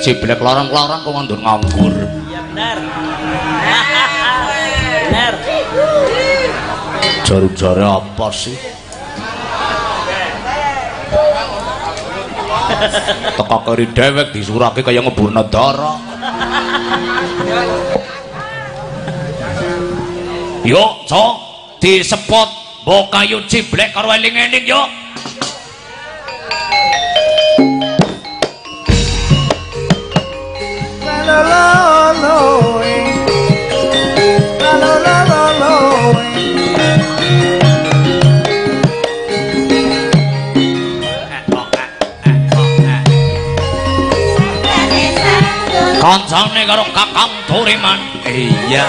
Ciblek larang-larang kok nganggur nganggur. Iya bener. Bener. Jaru-jare apa sih? Teka keri dewek disurake kaya ngeburna dara. Yo, cok, disepot mbok kayu ciblek karo eling-eling yo. Kancane karo Kakang Turiman. Iya.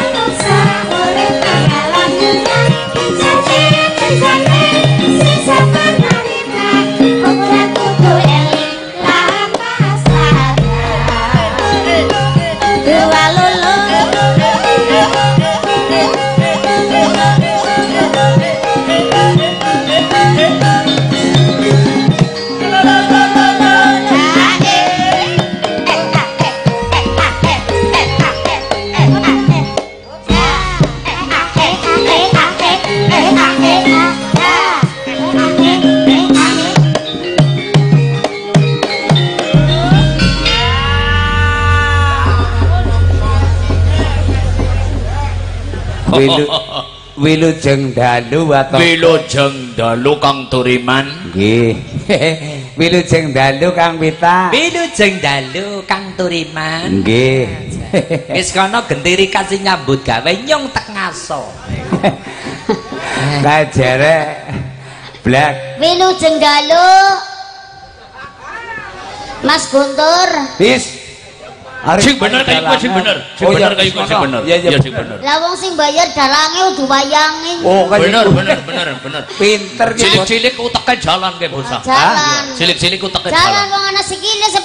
Wilujeng dalu wato. Wilujeng dalu Kang Turiman. Nggih. Wilujeng dalu Kang Wita. Wilujeng dalu Kang Turiman. Nggih. Wis kono gentiri kasih nyambut gawe nyong tek ngaso. Lah jere blek. Wilujeng dalu Mas Guntur. Wis. Sing bener kaya kowe sing bener. Sing bener kaya kowe sing bener. Iya sing bener. Lah wong sing bayar dalange udu wayange. Oh, bener bener bener bener. Pinter ki. Cilik-cilik uteke jalan ke bocah. Jalan. Cilik-cilik uteke jalan. Jalan wong ana sikile 10.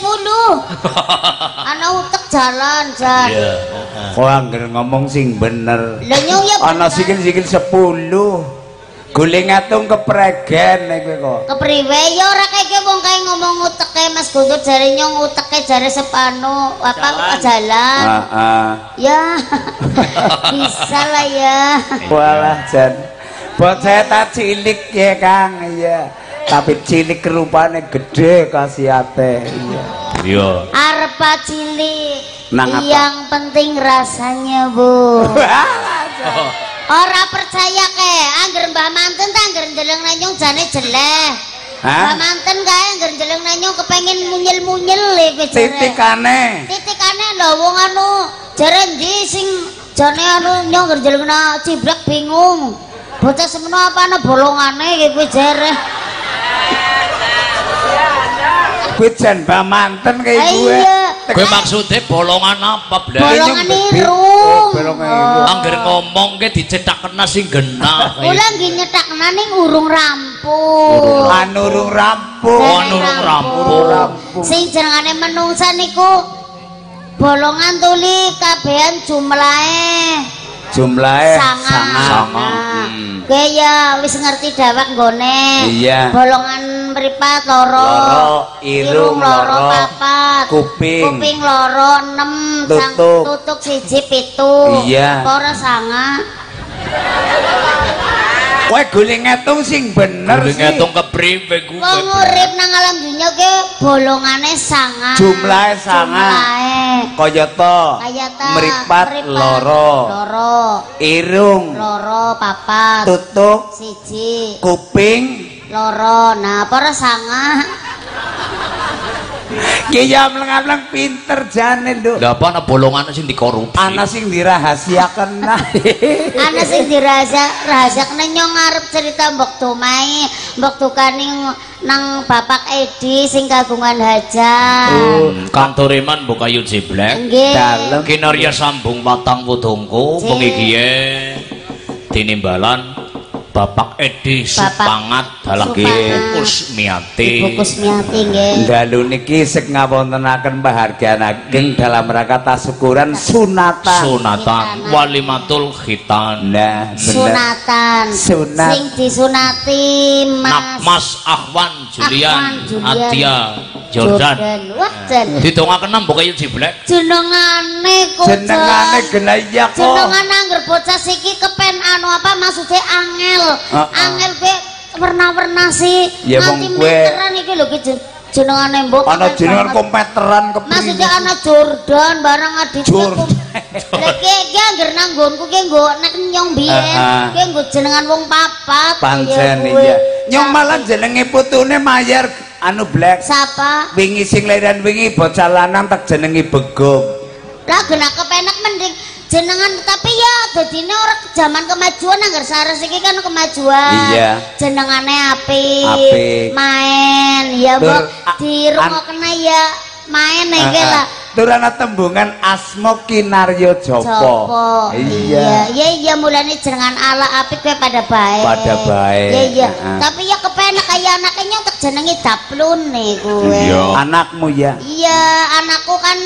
Ana utek jalan, jan. Iya. Kok angger ngomong sing bener. Lah nyong ya ana sikil-sikil 10. Guling ngatung kepregen nek kowe kok. Kepriwe ya ora kaya wong kae ngomong uteke Mas Guntur jare nyong uteke jare sepano apa jalan. Heeh. Ya. Bisa lah ya. Walah jan. Bocah ta cilik ya Kang, iya. Tapi cilik rupane gede khasiate. Iya. Iya. Arep cilik. Nang apa? Yang penting rasanya, Bu. Ora percaya ke, angger Mbah Manten ta angger ndeleng nanyung jane jeleh. Mbah Manten kae angger ndeleng nanyung kepengin munyel-munyel e kowe jare. Titikane. Titikane lho wong anu jare endi sing jane anu nyong angger ndeleng ciblek bingung. Bocah semono apa ana bolongane iki kowe jare. Kuwi jan Mbah Manten kaya kuwe. Kowe maksude bolongan apa, Blek? Bolongan irung. Oh, bolongan irung. Angger ngomong ke dicetakna sing genah. Kula nggih nyetakna ning urung rampung. Anu urung rampung. Oh, anu urung rampung. Sing jenengane menungsa niku bolongan tuli kabehan jumlahe. Jumlahe sanga. Sanga. Kowe ya wis ngerti dawak nggone. Iya. Bolongan mripat loro, irung loro, papat, kuping, kuping loro 6, tutuk, tutuk 1 7. Iya. Ora sanga. Kowe guling ngetung sing bener sih. Guling ngetung kepriwe kuwe? Wong urip nang alam dunya ke bolongane sanga. Jumlahe sanga. Kayata mripat loro, irung loro papat, tutuk 1, kuping loro. Nah, para sanga. Ki ya mleng-mleng pinter jane lho. Lah apa ana bolongan sing dikorupsi? Ana sing dirahasiaken. Ana sing dirahasiaken nyong arep cerita mbok domai, mbok dukani nang Bapak Edi sing kagungan hajat. Oh, Kang Turiman mbok kayu jiblek. Nggih. Dalem kinarya sambung watang wudungku bengi kiye tinimbalan Bapak Edi Supangat dalah Ibu Kusmiati. Ibu Kusmiati nggih. Dalu niki sing ngawontenaken pahargyan ageng dalam rangka tasyukuran sunatan. Sunatan walimatul khitan. Nah, bener. Sunatan. Sunat. Sing disunati Mas Mas Ahwan Julian, Adia Jordan. Wah, jan. Didongaken mbok kaya jiblek. Jenengane kok. Jenengane genaya kok. Jenengan angger bocah siki kepen anu apa maksudnya angel. Angel kowe werna-werna sih. Ya wong kowe meteran iki lho ki jenengane mbok. Ana jenengan kompeteran kepriye? Maksudnya ana Jordan barang aditya. Lha ki angger nang nggonku ki nggo nek nyong biyen ki nggo jenengan wong papat. Pancen iya. Nyong malah jenenge putune mayar anu Black. Sapa? Wingi sing lairan wingi bocah lanang tak jenengi Begong. Lah genak kepenak mending jenengan tapi ya dadine ora jaman kemajuan anggar sares iki kan kemajuan. Iya. Jenengane apik. Main ya mbok dirungokne ya main iki lah. Tur ana tembungan asma kinarya japa. Iya. Iya iya mulane jenengan ala apik kowe pada bae. Pada bae. Iya iya. Tapi ya kepenak kaya anake nyong tak jenengi Daplun kowe. Iya. Anakmu ya. Iya, anakku kan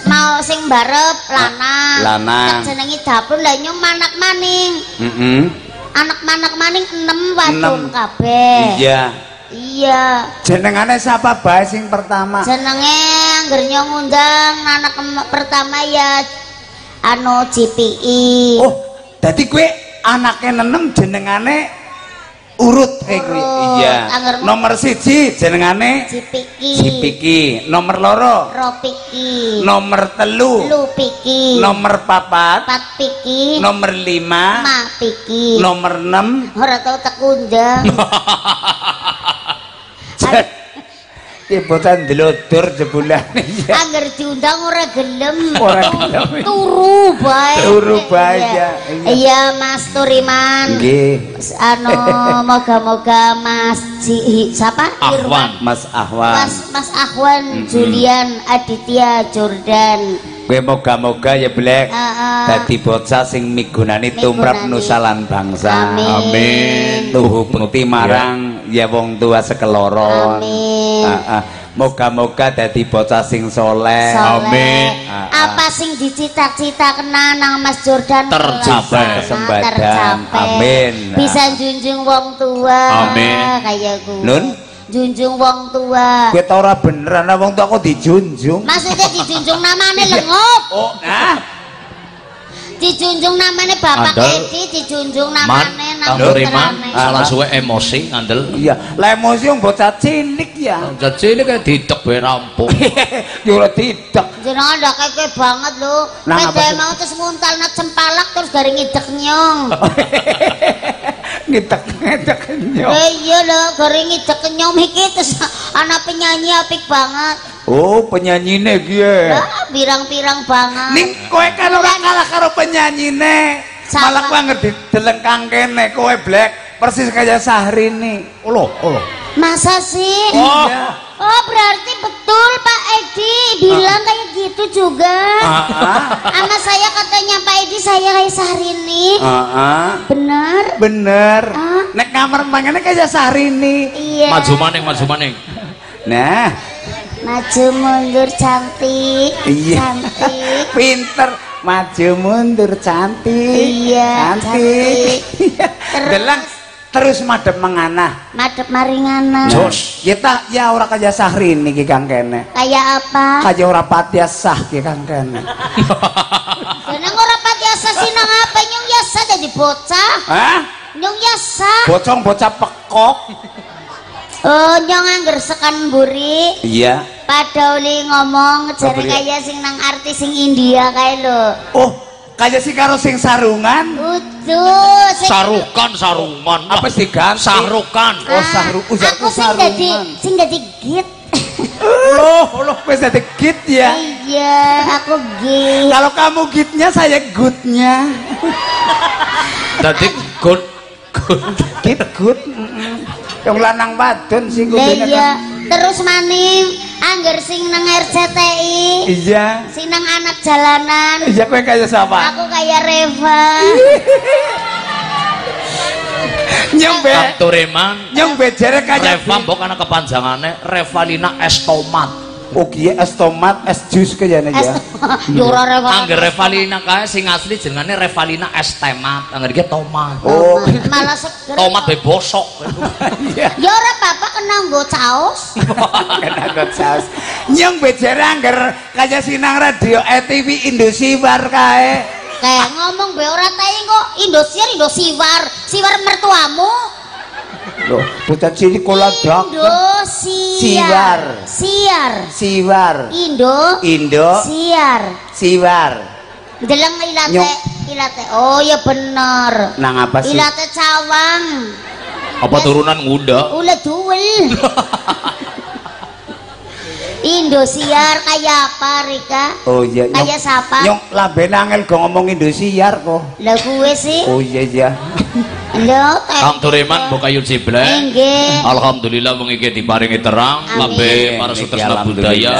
mau sing barep lanang. Lanang. Tak jenengi Daplun lah nyong manak maning. Heeh. Anak manak maning 6 wadon kabeh. Iya. Iya. Jenengane siapa bae sing pertama? Jenenge angger nyong ngundang anak pertama ya anu GPI. Oh, dadi kowe anake nenem jenengane urut kayak kuwi. Iya. Nomor 1 jenengane Cipiki. Cipiki. Nomor 2 Ropiki. Nomor 3 Lupiki. Nomor 4 Patpiki. Nomor 5 Mapiki. Nomor 6 ora tau tekundang. Iki bocah ndlodur jebulane. Angger diundang ora gelem. Ora gelem. Turu bae. Turu bae ya. Iya Mas Turiman. Nggih. Anu moga-moga Mas siapa? Ahwan. Mas Ahwan. Mas Ahwan Julian Aditya Jordan. Kowe moga-moga ya Black. Dadi bocah sing migunani tumrap nusa lan bangsa. Amin. Tuhu bekti marang ya wong tua sekeloron. Amin. Moga-moga dadi bocah sing soleh. Amin. Apa sing dicita-cita kena nang Mas Jordan tercapai. Kesembadan. Amin. Bisa junjung wong tua. Amin. Kaya gue. Nun junjung wong tua. Kowe ta ora bener ana wong tua kok dijunjung. Maksudnya dijunjung namane lengup. Oh, nah. Dijunjung namane Bapak Edi, dijunjung namane nang putrane. Salah suwe emosi ngandel. Iya, lah emosi wong bocah cilik ya. Bocah cilik kayak didek bae rampung. Ya ora didek. Jenengan ndak keke banget lho. Nek mau terus nguntalna cempalak terus garing ngidek nyong. Ngidek-ngidek nyong. Iya lho, garing ngidek nyong iki terus ana penyanyi apik banget. Oh, penyanyine iki. Lah, pirang-pirang banget. Ning kowe kan ora kalah karo penyanyine. Malah kowe anggere dideleng kang kene, kowe Black persis kaya Syahrini. Lho, lho. Masa sih? Oh. Oh, berarti betul Pak Edi bilang kayak gitu juga. Sama saya katanya Pak Edi saya kayak Syahrini. Bener? Bener. Nek kamar mangane kayak Syahrini. Iya. Maju maning, maju maning. Nah. Maju mundur cantik. Iya. Cantik. Pinter. Maju mundur cantik. Iya, cantik. Terus, terus madhep menganah. Madhep maringana. Jos. Ya ta ya ora kaya Syahrini iki kang kene. Kaya apa? Kaya ora pati sah ki kang kene. Jeneng ora pati sah sih nang apa nyong yasa dadi bocah. Hah? Nyong yasa. Bocong bocah pekok. Oh, nyong angger sekan mburi. Iya. Pada oli ngomong jare kaya sing nang artis sing India kae lho. Oh, kaya sing karo sing sarungan? Uduh, sing sarukan sarungan. Apa sih diganti? Sahrukan. Oh, sahru. Aku sing dadi git. Loh, loh, wis dadi git ya? Iya, aku git. Kalau kamu gitnya, saya gutnya. Dadi gut gut. Git gut. Yang lanang wadon sing kudune. Iya, terus maning angger sing nang RCTI. Iya. Sing nang anak jalanan. Iya, kowe kaya siapa? Aku kaya Reva. Nyong be. Kang Tureman. Nyong be jere kaya Reva mbok ana kepanjangane Revalina es tomat. Oh iya es tomat, es jus kayaknya ya. Ya ora Reva. Angger Revalina kae sing asli jenengane Revalina es tomat. Angger iki tomat. Oh, malah seger. Tomat be bosok. Iya. Ya ora apa-apa kena nggo saus. Kena nggo saus. Nyong be jere angger kaya sinang radio ETV Indosiar kae. Kayak ngomong be ora tae kok Indosiar Indosiar, siwar mertuamu. Loh, bocah cilik koladak. Indosiar. Siar. Siwar. Indo. Indo. Siar. Siwar. Deleng ilate, ilate. Oh ya bener. Nang apa sih? Ilate cawang. Apa turunan nguda? Ule duwel. Indosiar kayak apa Rika? Oh iya. Kayak siapa? Nyong lambene angel go ngomong Indosiar kok. Lah gue sih. Oh iya iya. Lho, Kang Tureman mbok kayu ciblek. Nggih. Alhamdulillah wong iki diparingi terang lambe para sutresna budaya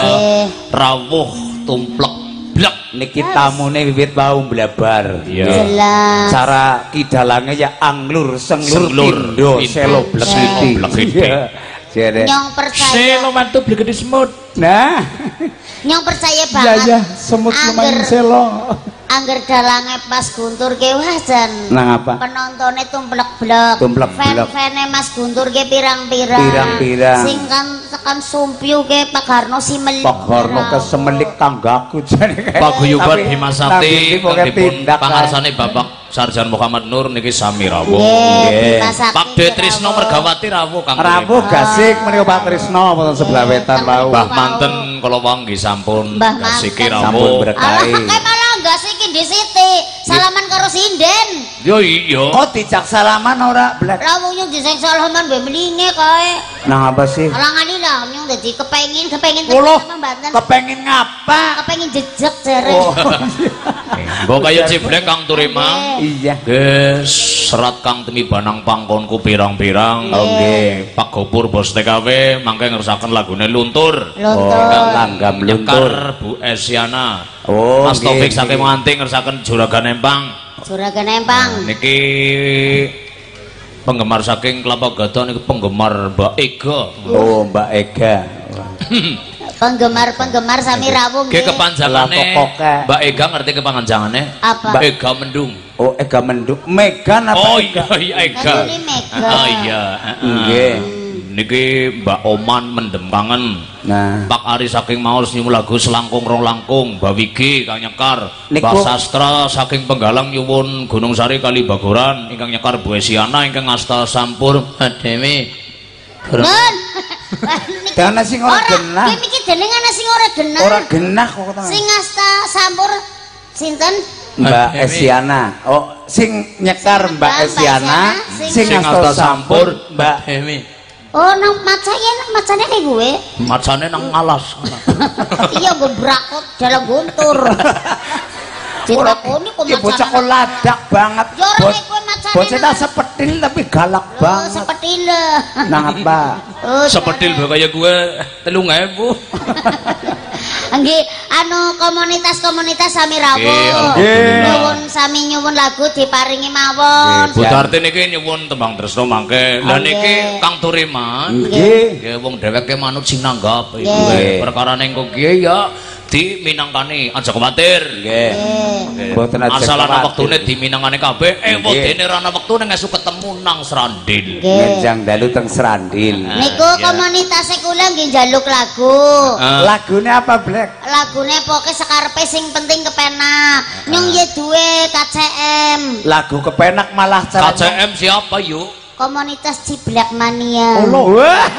rawuh tumplek blek. Niki tamune wiwit wau mblabar. Iya. Cara kidalange ya anglur senglur pindo selo blekiti. Nyong percaya. Selo mantu blegedi semut. Nah. Nyong percaya banget. Iya, semut lumayan selo. Angger dalange Mas Guntur ke wah jan. Nang apa? Penontonnya tumplek-blek. Tumplek-blek. Fan-fane Mas Guntur ke pirang-pirang. Pirang-pirang. Sing kan tekan sumpyu ke Pak Harno simelik. Pak Harno kesemelik tanggaku jane. Paguyuban Bima Sakti dipun pangarsane Bapak Sarjan Muhammad Nur niki sami rawuh. Nggih. Pak D Trisno Mergawati rawuh Kang. Rawuh gasik menika Pak Trisno wonten sebelah wetan wau. Mbah Manten kala wau nggih sampun gasiki rawuh. Sampun berkahi. Gasiki di siti salaman karo sinden. Yo iya. Kok dijak salaman ora blek? Lah wong nyung dijak salaman be mlinge kae. Nang apa sih? Alangane lah nyung dadi kepengin teman Banten. Kepengin ngapa? Kepengin jejeg jere. Oh. Mbok kaya ciblek Kang Turima. Iya. Nggih, serat kang temibanang pangkonku pirang-pirang. Oh nggih. Pak Gopur bos TKW mangke ngersakaken lagune Luntur. Luntur. Langgam Luntur Bu Esiana. Oh, Mas Taufik saking Manting ngersakaken Juragan Empang. Juragan Empang. Nah, niki penggemar saking Kelapa Gadok niki penggemar Mbak Ega. Oh, Mbak Ega. Penggemar-penggemar sami rawuh nggih. Kepanjangane Mbak Ega ngerti kepanjangane? Apa? Mbak Ega Mendung. Oh, Ega Mendung. Megan apa? Oh iya, Ega. Mega. Oh iya. Nggih. Niki Mbak Oman mendem kangen. Nah, Pak Ari saking Maos nyuwun lagu Selangkung Rong Langkung, Mbak Wiki kang nyekar, Mbak Sastra saking Penggalang nyuwun Gunung Sari Kali Bagoran ingkang nyekar Bu Esiana ingkang ngasta sampur Dewi. Nun. Dana sing ora genah. Iki jeneng ana sing ora genah. Ora genah kok ta. Sing ngasta sampur sinten? Mbak Esiana. Oh, sing nyekar Mbak Esiana, sing ngasta sampur Mbak Dewi. Oh, nang macane, macane kayak gue. Macane nang alas. Iya, gue brakot dalam guntur. Ditakoni kok macane. Bocah kok ladak banget. Bocah tak sepetil tapi galak banget. Sepetil. Nang apa? Sepetil kaya gue 3.000. Nggih, anu komunitas-komunitas sami rawuh. Nyuwun sami nyuwun lagu diparingi mawon. Bu Darti niki nyuwun tembang tresno mangke. Lah niki Kang Turiman. Nggih. Nggih wong dheweke manut sing nanggap iku. Perkarane engko kiye ya diminangkani, aja kuwatir. Nggih. Mboten aja. Asal ana wektune diminangkani kabeh, wedene ra ana wektune ngesuk ketemu nang Srandil. Ngenjang dalu teng Srandil. Niku komunitase kula nggih njaluk lagu. Lagune apa, Blek? Lagune pokoke sekarepe sing penting kepenak. Nyong ye duwe KCM. Lagu kepenak malah cara KCM siapa yuk? Komunitas Ciblek Mania. Oh, wah.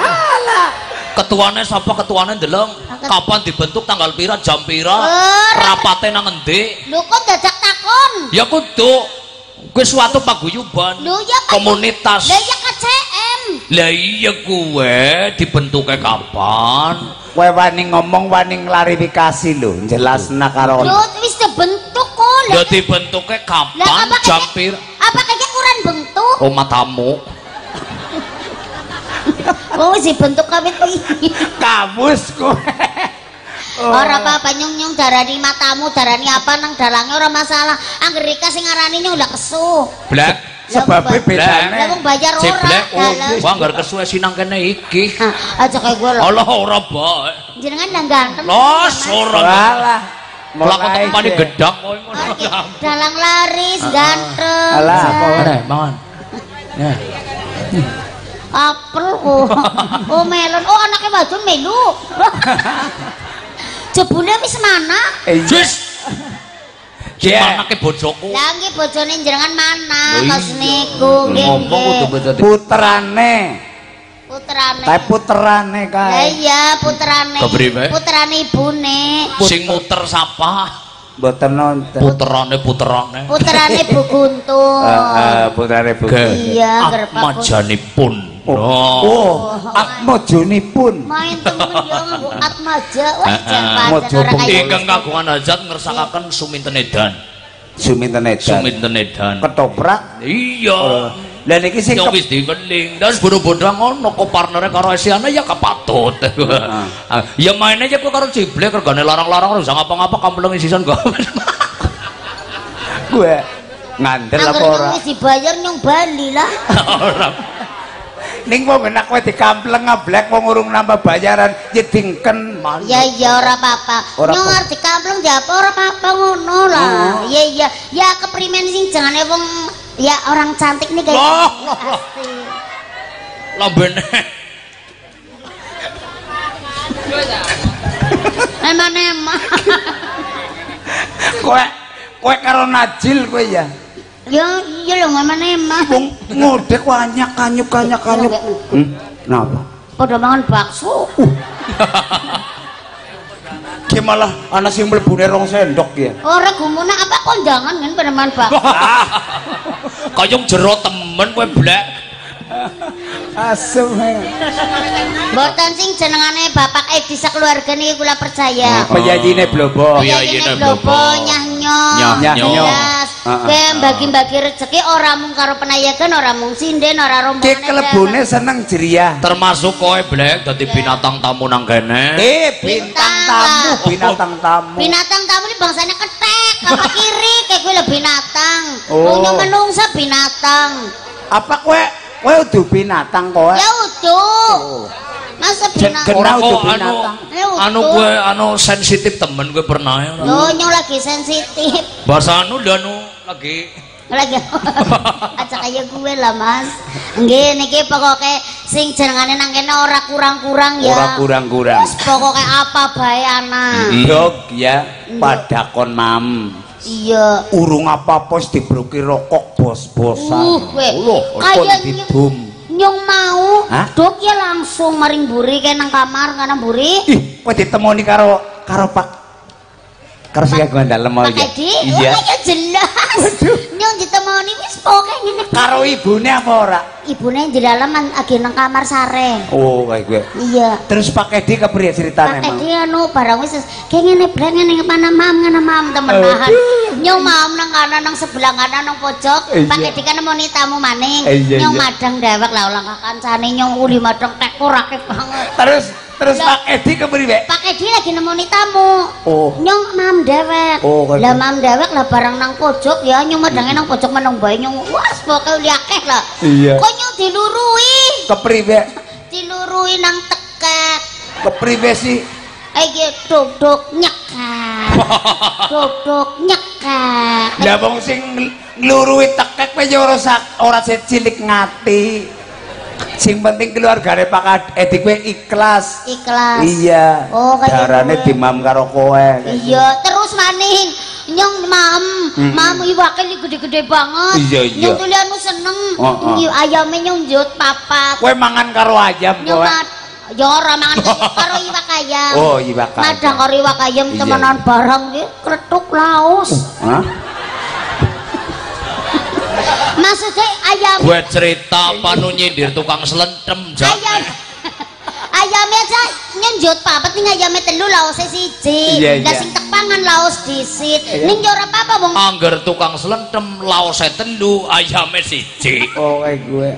Ketuane sapa? Ketuane ndeleng kapan dibentuk, tanggal pira, jam pira, rapate nang endi? Lho kok dadak takon? Ya kudu. Kuwi suatu paguyuban. Lho ya komunitas. Lah ya KCM. Lah iya kuwe dibentuke kapan? Kowe wani ngomong, wani nglarifikasi lho, jelasna karo. Lho wis dibentuk kok. Lha dibentuke kapan, jam pira? Apa kayaknya kurang bentuk? Oh matamu. Oh wis dibentuk kawit iki. Kamus kowe. Ora apa-apa nyung-nyung darani matamu, darani apa nang dalange ora masalah. Angger Rika sing ngarani nyung lak kesuh. Blek. Sebabe bedane. Lah wong bayar ora. Wah, anggar kesuwe sinang kene iki. Aja kaya gue lho. Allah ora bae. Jenengan lah ganteng. Los ora. Alah. Lah kok tempane gedang kowe ngono. Dalang laris ganteng. Alah apa meneh mangan. Ya. Apel kok. Oh melon. Oh anake wadon melu. Jebule wis mana? Jis. Manake bojoku. Lah nggih bojone jenengan mana? Kos niku nggih. Ngomong kudu bojone. Putrane. Putrane. Kae putrane kae. Lah iya putrane. Putrane ibune. Sing muter sapa? Mboten nonton. Putrane putrane. Putrane Bu Guntur. Heeh, putrane Bu. Iya, Atmajanipun. Oh, atmajanipun. Main temen yo nganggo atmaja. Wah, jan pancen ora kaya. Ingkang kagungan hajat ngersakaken suminten edan. Suminten edan. Suminten edan. Ketoprak? Iya. Lah niki sing wis diweling. Terus bodo-bodo ngono kok partnere karo Esiana ya kepatut. Ya maine aja kok karo Ciblek regane larang-larang ora usah ngapa-ngapa kamplengi sisan kok. Gue ngandel apa ora? Wis dibayar nyong bali lah. Ora. Ning wong enak kowe dikampleng ngablek wong urung nambah bayaran ya dingken. Ya iya ora apa-apa. Nyong arep dikampleng diapa ora apa-apa ngono lah. Iya iya. Ya keprimen sing jangane wong ya orang cantik nih kayak pasti. Lambene. Eman-eman. Kowe karo Najil kowe ya. Ya iya lho eman-eman. Wong ngodek banyak kanyuk-kanyuk. Napa? Padha mangan bakso. Ki malah ana sing mlebune rong sendok ya. Ora gumune apa kondangan kan pada mangan bakso. Kayong jero temen kowe blek. Asem. Mboten sing jenengane Bapak Edi sakeluarga niki kula percaya. Peyayine Blobo. Peyayine Blobo nyahnyo. Nyahnyo. Kowe bagi-bagi rezeki ora mung karo penayagan, ora mung sinden, ora rombongan. Ki klebune seneng jeriah. Termasuk kowe blek dadi binatang tamu nang kene. Bintang tamu, binatang tamu. Binatang tamu ini bangsane kethek, apa kiri kayak gue lah binatang. Wong menungsa binatang. Apa kowe kowe udu binatang kowe? Ya udu. Masa binatang. Ora udu binatang. Anu kowe anu sensitif temen kowe pernah ya. Lho nyong lagi sensitif. Bahasa anu lho anu lagi. Lagi. Aja kaya gue lah Mas. Nggih niki pokoke sing jenengane nang kene ora kurang-kurang ya. Ora kurang-kurang. Pokoke apa bae ana. Dok ya padakon mam. Iya. Urung apa-apa wis dibruki rokok bos-bosan. Kaya didum. Nyong mau, dok ya langsung maring buri kayak nang kamar kana buri. Ih, kowe ditemoni karo karo Pak karo sing kagungan dalem Pak Edi? Iya. Oh, ya jelas. Nyong ditemoni wis pokoke ngene. Karo ibune apa ora? Ibune di dalam lagi nang kamar sare. Oh, kayak gue. Iya. Terus Pak Edi kepriye ceritane, Pak Edi anu barang wis kayak ngene blek ngene mana mam ngene mam temenan. Nyong mam nang kanan nang sebelah kanan nang pojok. Pak Edi kan nemoni tamu maning. Nyong madang dewek lah ulang kancane nyong uli madang tekor akeh banget. Terus Pak Edi kepriye? Pak Edi lagi nemoni tamu. Oh. Nyong mam dewek. Oh, lah mam dewek lah barang nang pojok ya nyong madange nang pojok meneng bae nyong. Wah, pokoke uli akeh lah. Iya. Kok nyong dilurui? Kepriwe? Dilurui nang tekek. Kepriwe sih? Iki duk-duk nyekek. Duk-duk nyekek. Lah wong sing nglurui tekek kowe ya ora cilik ngati. Sing penting keluargane Pak Edi kowe ikhlas. Ikhlas. Iya. Oh, kaya darane dimam karo kowe. Iya, terus maning nyong mam, mam iwake iki gede-gede banget. Iya, iya. Nyong tuli anu seneng. Ayame nyong njut papat. Kowe mangan karo ayam kowe. Ya ora mangan karo iwak ayam. Oh, iwak ayam. Madang karo iwak ayam temenan barang iki kretuk laos. Hah? Maksudnya ayam. Gue cerita panu nyindir tukang selentem jak. Ayam. Ayamnya aja nyenjut papat ning ayame telu laose siji. Lah sing tepangan laos disit. Ning yo ora apa-apa wong. Angger tukang selentem laose telu ayame siji. Oh, kayak gue.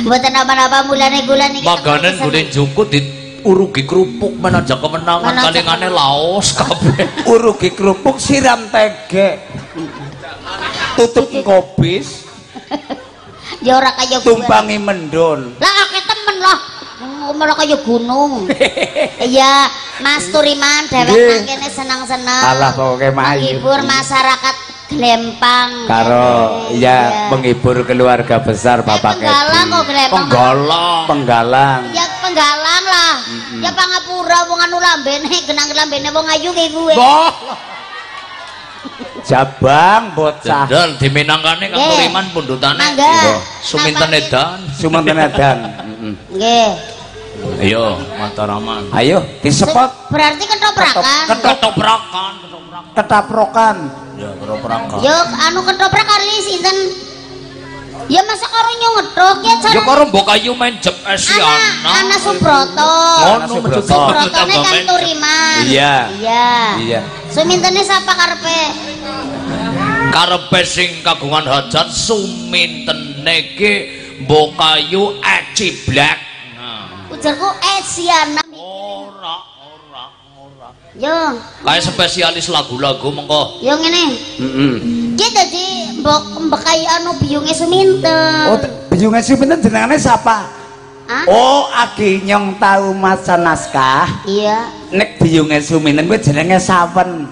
Mboten napa-napa mulane kula niki. Maganen gone jukut di urugi kerupuk menaja kemenangan kalingane laos kabeh. Urugi kerupuk siram tege. Tutup kobis. Ya ora kaya tumpangi mendon. Lah akeh temen lah. Malah kaya gunung. Iya, Mas Turiman dhewek nang kene seneng-seneng. Alah pokoke mayu. Menghibur masyarakat Glempang. Karo iya menghibur keluarga besar Bapak Kedi. Penggalang kok Glempang. Penggalang. Penggalang. Ya penggalang lah. Ya pangapura wong anu lambene genang lambene wong ayu ki kuwe. Jabang bocah. Jendel diminangkane Kang Turiman pundhutane. Suminten edan. Suminten edan. Nggih. Ayo Mataraman. Ayo disepot. Berarti ketoprakan. Ketoprakan. Ketaprokan. Ya ketoprakan. Yo anu ketoprak kali sinten? Ya masa karo nyong ngethok ya cara. Ya karo mbok ayu main jeb Esiana. Ana Subroto. Ngono Subrotone kan Turiman. Iya. Iya. Iya. Sumintene sapa karepe? Karepe sing kagungan hajat sumintene ki mbok ayu Eci Black. Ujarku Esiana. Ora, ora, ora. Yo. Kayak spesialis lagu-lagu mengko. Yo ngene. Heeh. Ki dadi mbok mbekayu anu biyunge Suminten. Oh, biyunge Suminten jenengane sapa? Hah? Oh, agi nyong tau maca naskah. Iya. Nek biyunge Suminten kuwi jenenge Sawen.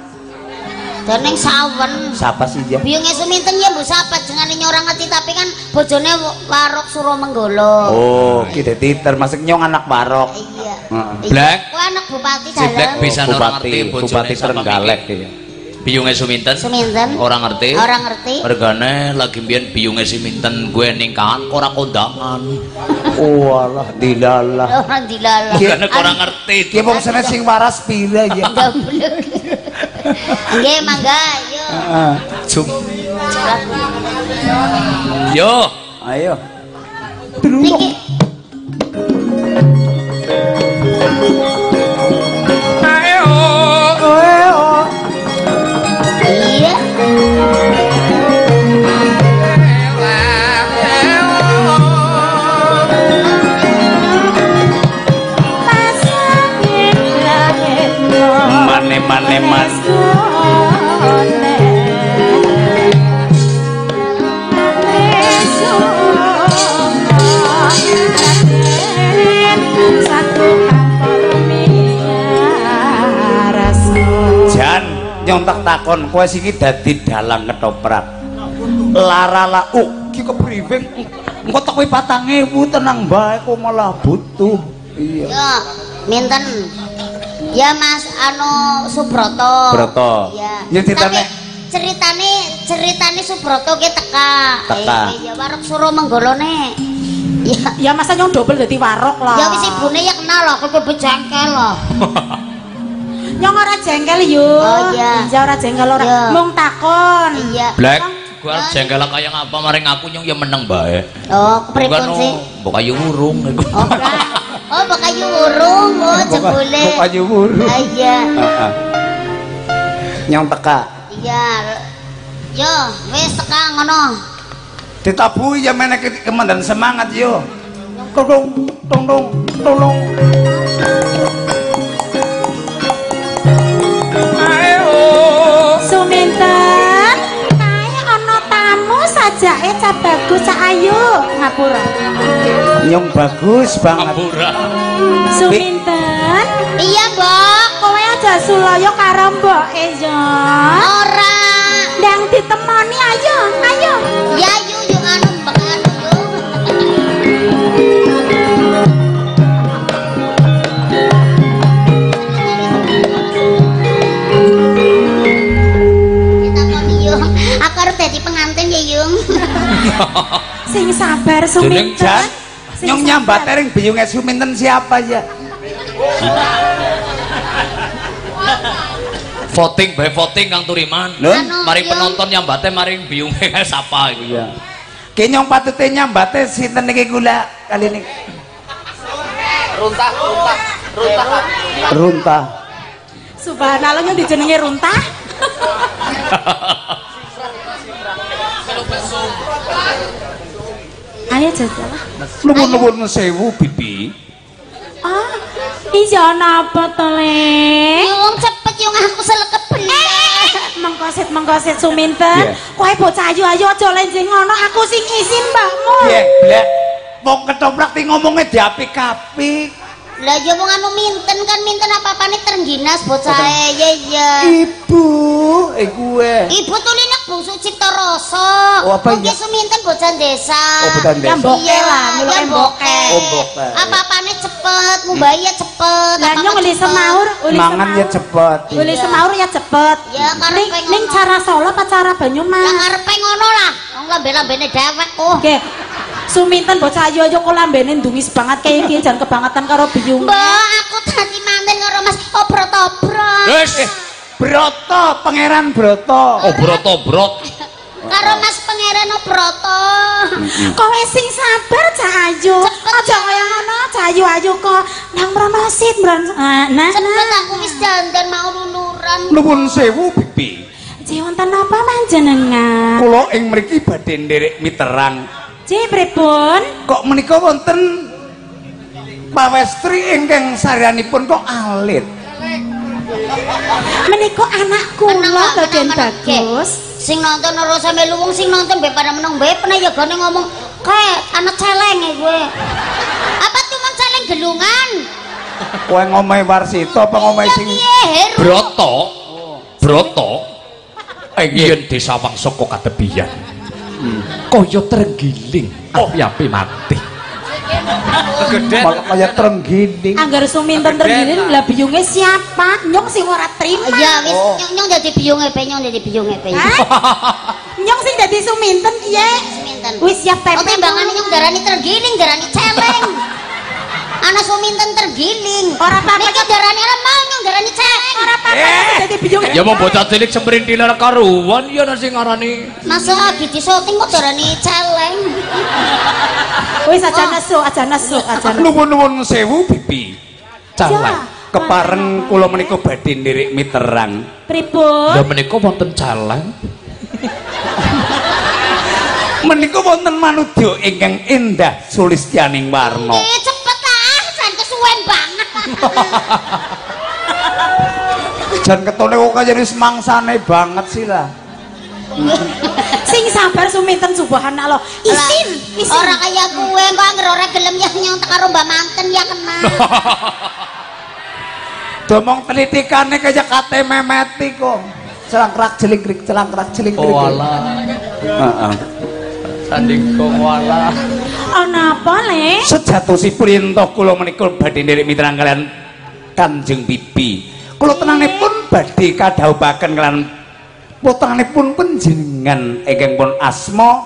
Jeneng Sawen. Sapa sih ya? Biyunge Suminten ya mbok sapa jenenge ora ngerti tapi kan bojone Warok Suromenggolo. Oh, ki dadi termasuk nyong anak Warok. Iya. Heeh. Black. Kuwi anak bupati Si Black dalem. bisa ora ngerti bojone Bupati sapa Trenggalek iki. iya. Biyunge Suminten? Suminten. Ora ngerti. Ora ngerti. Regane lagi mbiyen biyunge Suminten gue ningkahan ora kondangan. Oh alah dilalah. Ora dilalah. Regane ora ngerti. Ki wong sene sing waras pira ya? Goblok. Nggih, mangga, yo. Heeh. Jum. Yo. Ayo. Niki Ayo. Iya. Mane mane man. Jan nyontek takon kowe siki dadi dalang ketoprak. Lara lauk ki kepriwe engko tek kowe 4000 tenang bae kok malah butuh. Iya. Yo, minten. Ya Mas anu Subroto. Broto. Iya. Ya ceritane ceritane Subroto ki teka. Teka. Iya Warok Suromenggolone. Ya. Ya masa nyong dobel dadi warok lah. Ya wis ibune ya kenal loh, aku bejengkel loh. Nyong ora jengkel yo. Oh iya. Ya ora jengkel ora. Iya. Mung takon. Iya. Black, gua jengkel kaya ngapa maring aku nyong ya meneng bae. Oh, kepripun sih? Mbok ayu wurung iku. Oh, oh, mbok ayu wurung, oh jebule. Mbok ayu wurung. Iya. Heeh. Nyong teka. Iya. Yo, wis teka ngono. Ditabuhi ya meneh kemandan semangat yo. Tolong, tolong, tolong. Suminten, kae ana tamu sajake cah bagus cah ayu ngapura. Nyong bagus banget. Ngapura. Suminten, Iya, Mbok. kowe aja sulaya karo mboke yo. Ora. Ndang ditemoni ayo, ayo. Ya yu yu anu mbak anu yu. Ditakoni Yung, aku harus jadi pengantin ya Yung. Sing sabar Jeneng Suminten. Jan, Sing nyong sabar. nyambat ring biyunge Suminten siapa ya? Voting by voting Kang Turiman. Lho? Anu, Maring Yung. penonton nyambate maring biyunge sapa iku. Iya. Ki nyong patute nyambate sinten niki kula kali ini? Runtah, runtah, runtah. Runtah. Subhanallah nyong dijenenge runtah. Ayo jajal. Nuwun-nuwun sewu bibi. Ah, iya napa to, Le? Yung cepet Yung aku selekep bener. Mengko sit, mengko kok Suminten. Kowe bocah ayu-ayu aja lenjing ngono, aku sing isin mbakmu. Piye, Blek? Wong ketoprak ti ngomongnya diapik-apik. Lah ya wong anu minten kan minten apa-apane terengginas bocahe. Ya iya. Ibu, gue. Ibu tulinek bungsu Cipta Rasa. Oh, apa iya? Suminten bocah desa. Oh, bocah desa. Ya mboke lah, nyuluke mboke. Oh, mboke. Apa-apane cepet, ngumbahi ya cepet. Lah nyong uli semaur, uli semaur. Mangan ya cepet. Uli semaur ya cepet. Ya karepe ngono. Ning cara Solo apa cara Banyumas? Lah karepe ngono lah. Wong lambe-lambene dewek kok. Nggih. Suminten bocah ayu-ayu kok lambene ndungis banget kaya iki jan kebangetan karo biyung. Mbak, aku tadi manten karo Mas Obroto-brot. Wis, Broto, Pangeran Broto. Oh, Broto-brot. Karo Mas Pangeran Broto. Kowe sing sabar cah ayu. Aja kaya ngono, cah ayu-ayu kok nang mrono sit mron. Nah, cepet aku wis dandan mau luluran. Nuwun sewu, Bibi. Ji wonten napa panjenengan? Kula ing mriki badhe nderek miterang. Ji pripun? Kok menika wonten pawestri ingkang saryanipun kok alit. Menika anak kula bagian bagus. Sing nonton ora sampe luwung, sing nonton be pada meneng be pernah ya gone ngomong kae anak celeng e kowe. Apa tuh celeng gelungan? Kowe ngomahe Warsita apa ngomahe sing Broto? Broto. Yen desa Wangsaka katebiyan. Kaya trenggiling api-api mati. Malah kaya trenggiling. Angger Suminten trenggiling lah biyunge siapa? Nyong sing ora trima. Ya wis nyong dadi biyunge pe, nyong dadi biyunge pe. Nyong sing dadi Suminten piye? Suminten. Wis siap tempe. Oh timbangane nyong darani trenggiling, darani celeng. Ana Suminten tergiling. Ora apa-apa niki darani ora mau nyong darani celeng. Ora apa-apa dadi biyunge. Ya mau bocah cilik semrintilan karuan ya ana sing ngarani. Masa lagi disoting kok darani celeng. Wis aja nesu, aja nesu, aja nesu. Nuwun-nuwun sewu Bibi. Celeng. Kepareng kula menika badhe nderek miterang. Pripun? Lah menika wonten celeng. Menika wonten manudya ingkang endah sulistyaning warna. Cepet ah, jan kesuwen banget. Jan ketone kok kaya wis mangsane banget sih lah. Sing sabar Suminten subhanallah. Isin, isin. Ora kaya kowe kok anggere ora gelem ya nyong karo Mbak Manten ya kena. Domong telitikane kaya kate memeti kok. Celangkrak jelingkrik, celangkrak jelingkrik. Oh alah. Heeh. Sanding kok walah. Ana apa, Le? Sejatosipun yen to kula menika badhe nderek miterang kalian Kanjeng Bibi. Kula tenanipun badhe kadhawuhaken kalian putranipun panjenengan ingkang pun asma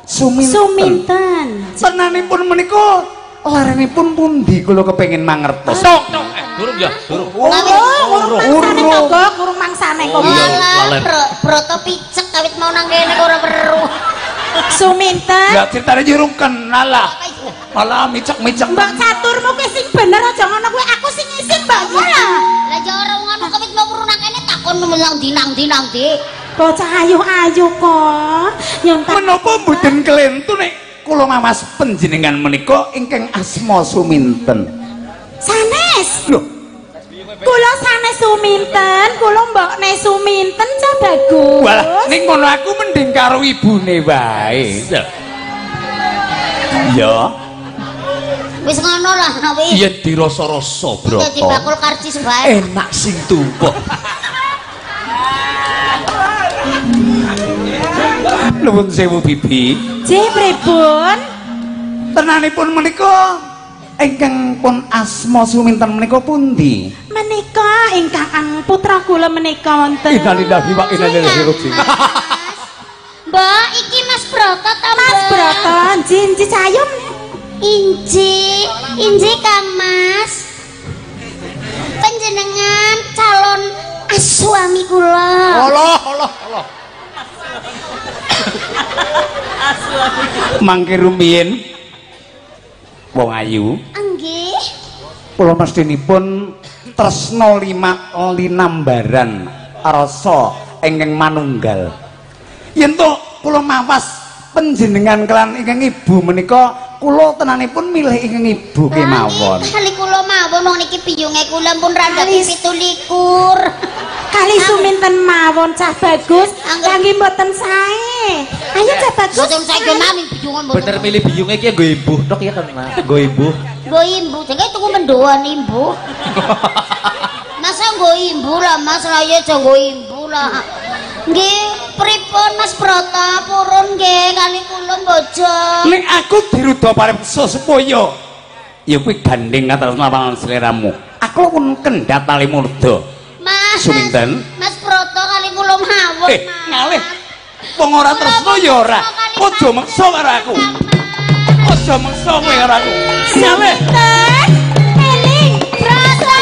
Suminten. Suminten. Tenanipun menika larenipun pundi kula kepengin mangertos. Tok tok durung ya, durung. Urung kok, urung mangsane kok. Walah, Broto picek kawit mau nang kene kok ora weruh. Suminten. Lah critane yo urung kenal lah. Malah micek-micek. Mbok caturmu ki sing bener aja ngono kuwi, aku sing isin mbakmu lah. Lah ya ora ngono kawit mau weruh nang kene takon nang ndi nang ndi nang ndi. Bocah ayu-ayu kok. Nyontak. Menapa mboten kelentu nek kula mawas panjenengan menika ingkang asma Suminten? Sanes. Lho, kula sanes Suminten, kula mbokne Suminten cah bagus. Walah, ning ngono aku mending karo ibune wae. Ya. Wis ngono lah wis. Yen dirasa-rasa, Broto. Dadi bakul karcis bae. Enak sing tuwa. Nuwun sewu Bibi. Ji pripun? Tenanipun menika ingkang pun asma Suminten menika pundi? Menika ingkang putra kula menika wonten. Innalillahi wa inna ilaihi raji'un. Mbak, iki Mas Broto ta, Mbak? Mas Broto, inji cayum. Inji, inji Kang Mas. Panjenengan calon suami kula. Allah, Allah, Allah. Mangke rumiyin wong ayu. Nggih. Kula mestinipun tresna linambaran rasa ingkang manunggal. Yen to kula mawas panjenengan kelan ingkang ibu menika kula tenanipun milih ingkang ibu kemawon. Kali kula mawon wong niki biyunge kula pun randhapi 27. Kali Kali Suminten mawon cah bagus, kangge mboten sae. Ayo cah bagus. Mboten sae mami biyungan mboten. Bener milih biyunge iki nggo imbuh tok ya kan, Mas. Nggo imbuh. Nggo imbuh, jengke tuku mendoan imbuh. Masa nggo imbuh lah Mas, lah ya aja nggo imbuh lah. Nggih, pripun Mas Brata purun nggih kali kula bojo. Nek aku diruda paripsa supaya ya kuwi gandeng katresnan sliramu. Aku pun kendhat tali murda. Mas. Suminten. Mas Brata kali kula mawon. Ngalih. Wong ora tresno ya ora. Aja meksa karo aku. Aja meksa kowe karo aku. Ngalih. Eling Brata.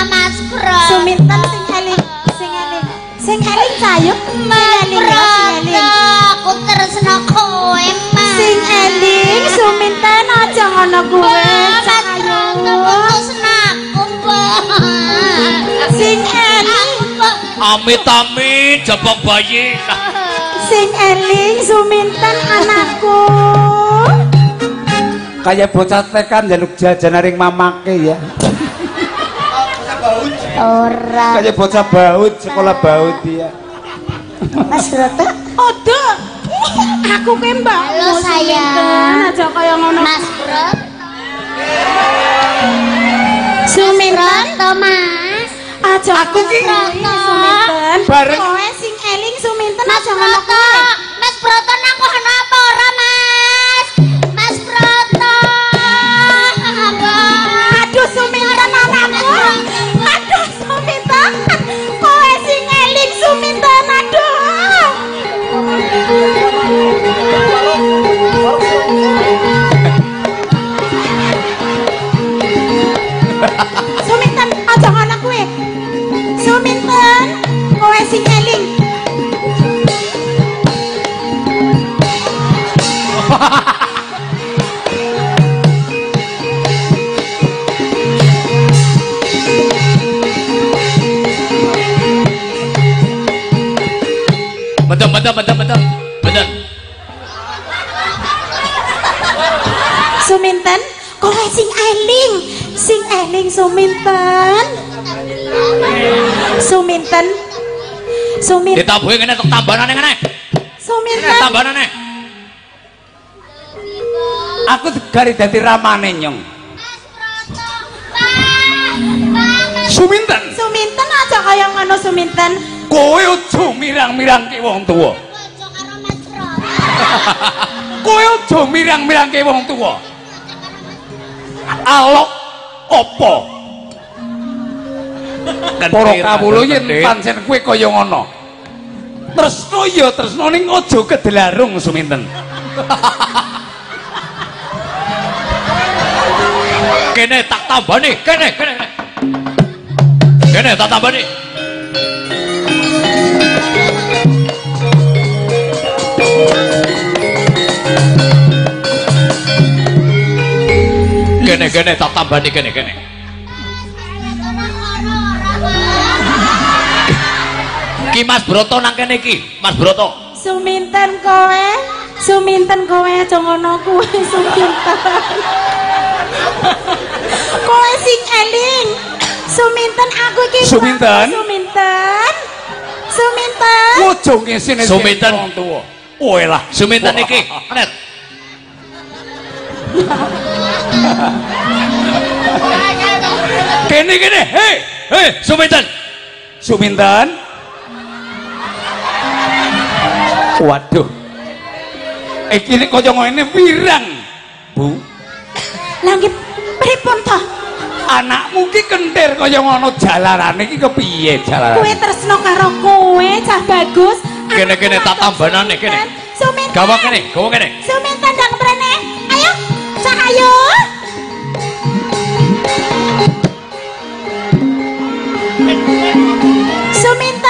Mas Brata. Suminten sing eling, sing eling. Sing eling sayuk, sing eling ya, sing eling. Aku tresno kowe, Mas. Sing eling Suminten aja ngono kuwe. Ayo. Tresnaku, Mbak. Sing eling. Amit-amit jebok bayi. Sing eling Suminten anakku. Kayak bocah TK njaluk jajan ring mamake ya. Ora. Kayak bocah baut, sekolah baut ya. Mas Brata. Odo. Aku ki mbakmu. Halo sayang. Aja kaya ngono. Mas Brata. Suminten to Mas. Aja aku ki Suminten. Bareng kowe sing eling Suminten Mas aja ngono Brata. Mas Brata nang kono apa ora Mas? Mas Brata. Aduh Suminten anakku. Aduh Suminten. Kowe sing eling Suminten aduh. Suminten aja ngono kuwe. Suminten kowe sing eling. Betul, betul, betul, betul. Betul. Suminten kowe sing eling, sing eling Suminten. Suminten. Suminten. Ditabuhi ngene tok tambanane ngene. Suminten. Tambanane. Aku gari dadi ramane nyong. Suminten. Suminten aja kaya ngono Suminten. Kowe aja mirang-mirangke wong tuwa. Kowe aja mirang-mirangke wong tuwa. Alok apa? Para kawula yen pancen kowe kaya ngono. Tresno ya tresno ning aja kedelarung Suminten. Kene tak tambani, kene kene. Kene tak tambani. Kene kene tak tambani kene kene. Ki Mas Broto nang kene iki, Mas Broto. Suminten kowe, Suminten kowe aja ngono kuwe Suminten. Kowe sing eling. Suminten aku iki. Suminten. Suminten. Suminten. Ojo ngisine Suminten wong tuwa. Kowe lah. Suminten iki. Net. Kene kene, hei, hei, Suminten. Suminten. Waduh. Iki nek kaya ngene wirang, Bu. Lah nggih pripun to? Anakmu ki kentir kaya ngono jalarane iki kepiye jalarane? Kowe tresno karo kowe cah bagus. Kene-kene tak tambanane kene. Suminten. Gawa kene, gawa kene. Suminten ndang mrene. Ayo, cah ayo. Suminten.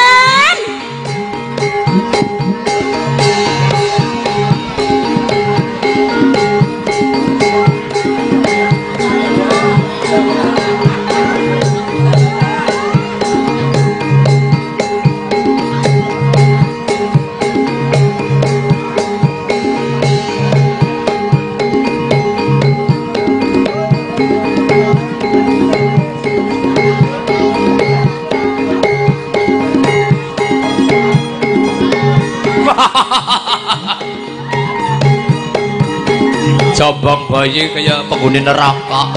Jambang bayi kaya penghuni neraka.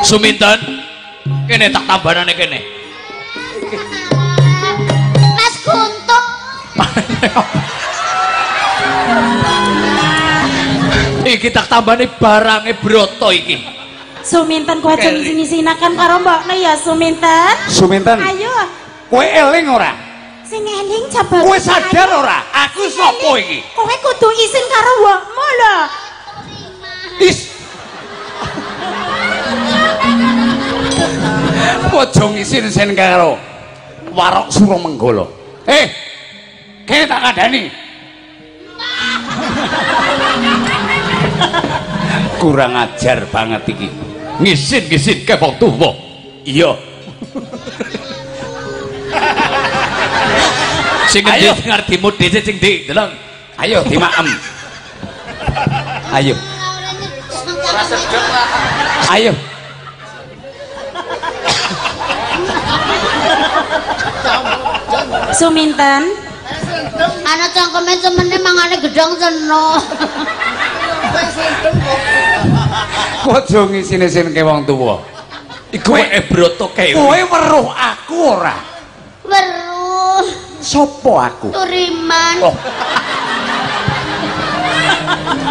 Suminten, kene tak tambanane kene. Mas Guntur. Iki tak tambane barange Broto iki. Suminten kowe aja ngisin-ngisinaken karo mbokne ya Suminten. Suminten. Ayo. Kowe eling ora? Sing eling coba. Kowe sadar ora? Aku sapa iki? Kowe kudu isin karo mbokmu lho. Is. Aja ngisin-isin karo Warok Suramenggala. Kene tak kandhani. Kurang ajar banget iki. Ngisin-ngisin ke wong tuwa. Iya. Sing endi sing arep dimut dhisik sing ndi? Deleng. Ayo dimakem. Ayo. Ayo. Suminten. Ana cangkeme semene mangane gedhong seno. Aja ngisin-isinke wong tuwa. Iku weke Broto kewe. Kowe weruh aku ora? Weruh. Sopo aku? Turiman. Oh.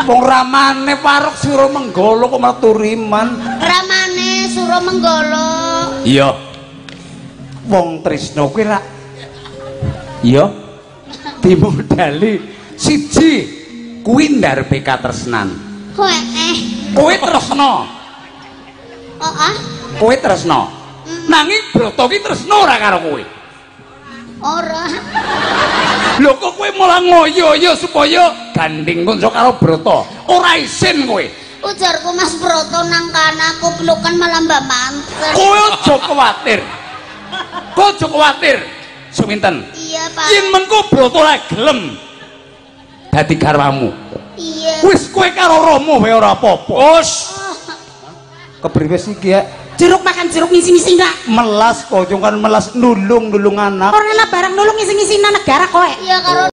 Wong ramane Warok Suramenggala kok malah Turiman. Ramane Suramenggala. Iya. Wong tresna kuwi rak. Iya. Dimodali siji kuwi ndarpe katresnan. Kowe kowe tresna. Heeh. Kowe tresna. Nanging Broto ki tresna ora karo kowe? Ora. Lho kok kowe malah ngoyo-oyo supaya gandeng kanca karo Broto? Ora isin kowe. Ujarku Mas Broto nang kana aku pelukan malah Mbak Manten. Kowe aja kuwatir. Kowe aja kuwatir. Suminten. Iya, Pak. Yen mengko Broto ora gelem dadi garwamu. Iya. Wis kowe karo Rama wae ora apa-apa. Wis. Kepriwe sih iki ya? Jeruk makan jeruk ngisi-ngisi enggak? Melas kok, kan melas nulung-nulung anak. Ora ana barang nulung ngisi-ngisina negara kowe. Iya karo